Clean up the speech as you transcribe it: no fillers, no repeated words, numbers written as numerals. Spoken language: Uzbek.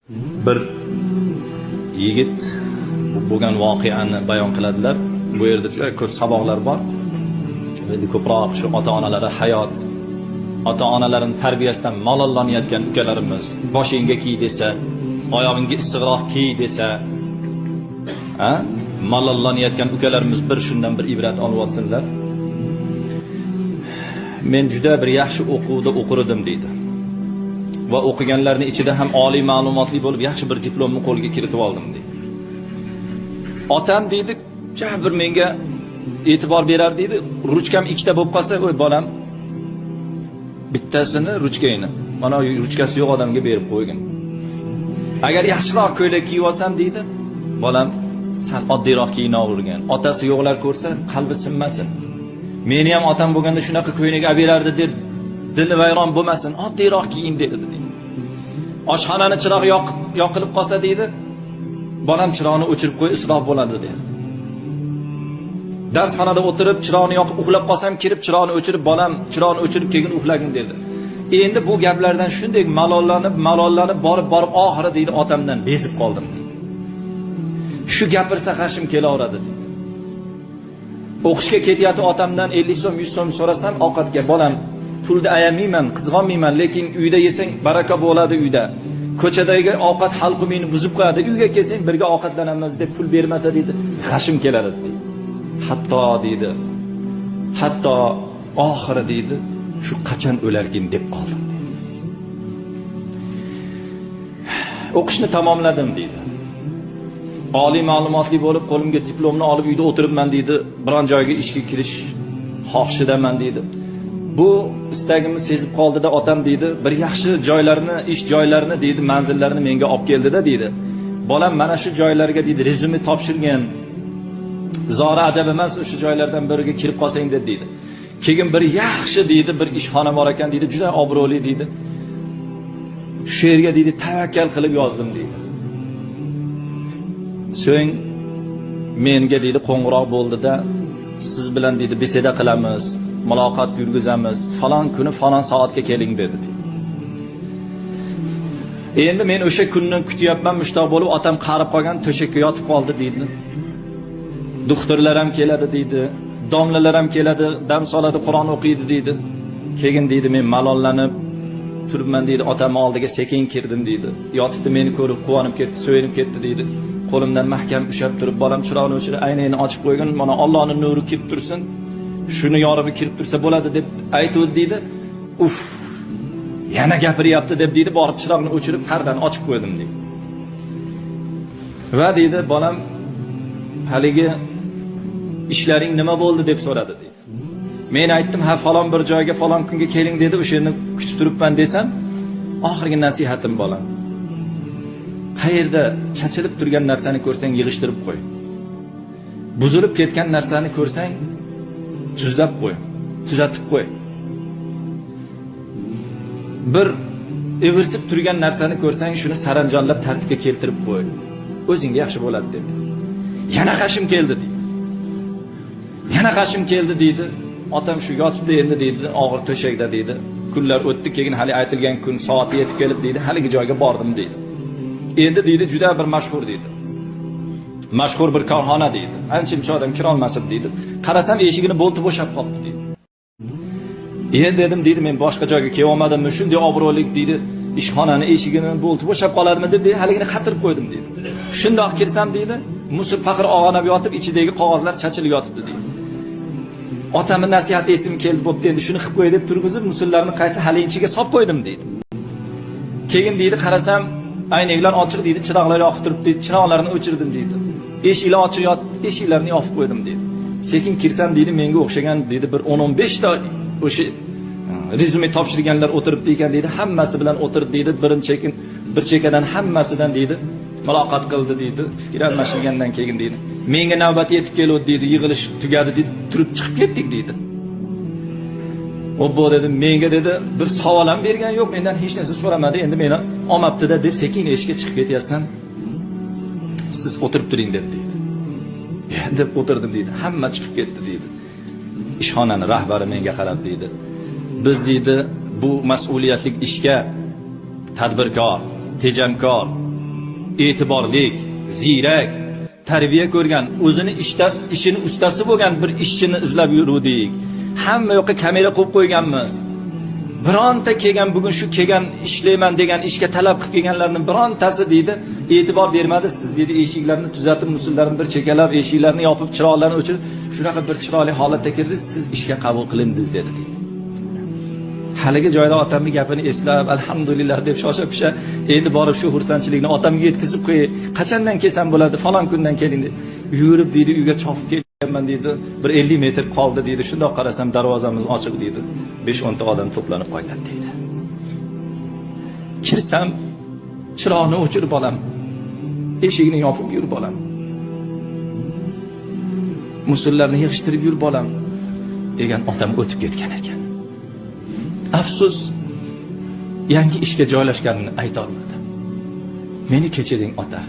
Bir yigit bo'lgan voqeani bayon qiladilar. Bu yerda juda ko'p saboqlar bor. Endi ko'proq shu ota-onalari hayot, ota-onalarini tarbiyasidan malollanayotgan ukalarimiz, boshingga kiy desa, oyog'ingga issiqroq kiy desa, malollanayotgan ukalarimiz bir shundan bir ibrat olib olsinlar. Men juda bir yaxshi o'quvda o'qirdim deydi. Va o'qiganlarning ichida ham oliy ma'lumotli bo'lib yaxshi bir diplomni qo'lga kiritib oldim deydi. Otam deydi, bir menga e'tibor berar deydi. Ruchkam ikkita bo'lib qolsa, "Oy bolam, bittasini ruchkangni, mana ruchkasi yo'q odamga berib qo'ygin." Agar yaxshiroq ko'ylak kiyib olsam deydi, "Bolam, sal oddiyroq kiyinavergin. Otasi yo'qlar ko'rsa qalbi sinmasin. Meni ham otam bo'lganda shunaqa ko'ylak olib berardi deb dili vayron bo'lmasin, oddiyroq kiyin" dedi deydi. Oshxonani chiroq yoqilib qolsa deydi, "Bolam, chiroqni o'chirib qo'y, isrof bo'ladi" derdi. Darsxonada o'tirib chiroqni yoqib uxlab qolsam, kirib chiroqni o'chirib, "Bolam, chiroqni o'chirib keyin uxlagin" derdi. Endi bu gaplardan shunday malollanib borib oxiri deydi, otamdan bezib qoldim deydi. Shu gapirsa g'ashim kelaveradi deydi. O'qishga ketayotib otamdan 50 so'm, 100 so'm so'rasam ovqatga, "Bolam, pulni ayamayman, qizg'onmayman, lekin uyda yesang baraka bo'ladi uyda. Ko'chadagi ovqat halqumingni buzib qo'yadi, uyga kelsang birga ovqatlanamiz" deb pul bermasa deydi, g'ashim keladi deydi. Hatto deydi, hatto oxiri deydi, shu qachon o'larkin deb qoldim deydi. O'qishni tamomladim deydi. Oliy ma'lumotli bo'lib qo'limga diplomni olib uyda o'tiribman deydi, biron joyga ishga kirish xohishidaman deydi. Bu istagimni sezib qoldida otam deydi, bir yaxshi joylarni, ish joylarini deydi, manzillarni menga olib keldida deydi. "Bolam, mana shu joylarga deydi, rezyume topshirgan. Zora ajab emas, o'sha joylardan biriga kirib qolsang" deb deydi. Keyin bir yaxshi deydi, bir ishxona bor ekan deydi, juda obro'li deydi. Shu yerga deydi, tavakkal qilib yozdim deydi. So'ng menga deydi qo'ng'iroq bo'ldida, siz bilan deydi beseda qilamiz, muloqot yurgizamiz, falon kuni falon soatga keling dedi deydi. Endi men o'sha kunni kutyapman, mushtoq bo'lib, otam qarib qolgan, to'shakka yotib qoldi deydi. Doktorlar ham keladi deydi, domlalar ham keladi, dam soladi, Qur'on o'qiydi deydi. Keyin deydi men malollanib turibman deydi, otam oldiga sekin kirdim deydi. Yotibdi, meni ko'rib quvonib ketdi, so'yinib ketdi deydi. Qo'limdan mahkam ushlab turib, "Bolam, chiroqni o'chir, aynangni ochib qo'ygin, mana Allohning nuri kirib tursin, shuni yorug'i kirib tursa bo'ladi" deb aytdi deydi. Uf, yana gapiryapti deb deydi, borib chiroqni o'chirib pardani ochib qo'ydim deydi. Va deydi, "Bolam, haligi ishlaring nima bo'ldi?" deb so'radi deydi. Men aytdim, "Ha, falon bir joyga falon kunga keling" dedi, o'sha yerni kutib turibman desam, oxirgi nasihatim, bolam, qayerda chachilib turgan narsani ko'rsang yig'ishtirib qo'y. Buzilib ketgan narsani ko'rsang tuzlab qo'y, tuzatib qo'y. Bir evirsib turgan narsani ko'rsang shuni saranjomlab tartibga keltirib qo'y. O'zingga yaxshi bo'ladi" dedi. Yana g'ashim keldi deydi. Yana g'ashim keldi deydi. Otam shu yotibdi endi deydi, og'ir to'shakda deydi. Kunlar o'tdi, keyin hali aytilgan kun soati yetib kelib deydi, haligi joyga bordim deydi. Endi deydi juda bir mashhur deydi. Mashhur bir korxona deydi. Ancha-muncha odam kira olmasin deydi. Qarasam eshigini bolti bo'shab qoldi deydi. Endi dedim deydi, men boshqa joyga kela olmadimmi, shunday obro'lik deydi, ishxonani eshigini bolti bo'shab qoladimi deb deydi, haligini qatirib qo'ydim deydi. Shundoq kirsam deydi, musul faqir og'anab yotib, ichidagi qog'ozlar chachilib yotibdi deydi. Otamning nasihati esim keldi, bo'pti, endi shuni qilib qo'y deb turg'izib, musullarni qayta haligi ichiga solib qo'ydim deydi. Keyin deydi, qarasam aynaklar ochiq deydi, chiroqlar yoqib turibdi deydi, chiroqlarni o'chirdim deydi. Eshiklar ochiq yotdi, eshiklarni yopib qo'ydim deydi. Sekin kirsam deydi, menga o'xshagan deydi bir 10-15 ta o'sha rezyume topshirganlar o'tiribdi ekan deydi, hammasi bilan o'tirdi deydi, bir chekadan hammasidan deydi muloqot qildi deydi, fikr almashilgandan keyin deydi, menga navbat yetib keldi deydi, yig'ilish tugadi deydi, turib chiqib ketdik deydi. Obbo dedim, menga dedi bir savol ham bergan yo'q, mendan hech narsa so'ramadi, endi meni olmabdi-da deb sekin eshikka chiqib ketyapsan, siz o'tirib turing deb deydi. Deb o'tirdim deydi, hamma chiqib ketdi deydi. Ishxonani rahbari menga qarab deydi, biz deydi bu mas'uliyatli ishga tadbirkor, tejamkor, E'tiborlik, ziyrak, tarbiya ko'rgan, o'zini ishini ustasi bo'lgan bir ishchini izlab yuruvdik. Hamma yoqqa kamera qo'yib qo'yganmiz. Bironta kelgan, bugun shu kelgan ishlayman degan ishga talab qilib kelganlarning birontasi deydi, e'tibor bermadi. Siz deydi eshiklarni tuzatib, musullarni bir chekalab, eshiklarni yopib, chiroqlarni o'chirib, shunaqa bir chiroyli holatda kirdingiz, siz ishga qabul qilindingiz dedi deydi. Haligi joyda otamning gapini eslab, alhamdulillah deb shosha pisha endi borib shu xursandchilikni otamga yetkazib qo'yay. Qachondan kelsam bo'ladi, falon kundan keling deb yurib deydi, uyga chopib kelganman deydi. Bir 50 metr qoldi deydi. Shundoq qarasam darvozamiz ochiq deydi. 5-10 ta odam to'planib qolgan deydi. Kirsam chiroqni o'chirib bolam, eshikni yopib yur bolam, musullarni yig'ishtirib yur bolam degan otam o'tib ketgan ekan. Afsus, yangi ishga joylashganini ayta olmadi. Meni kechiring ota.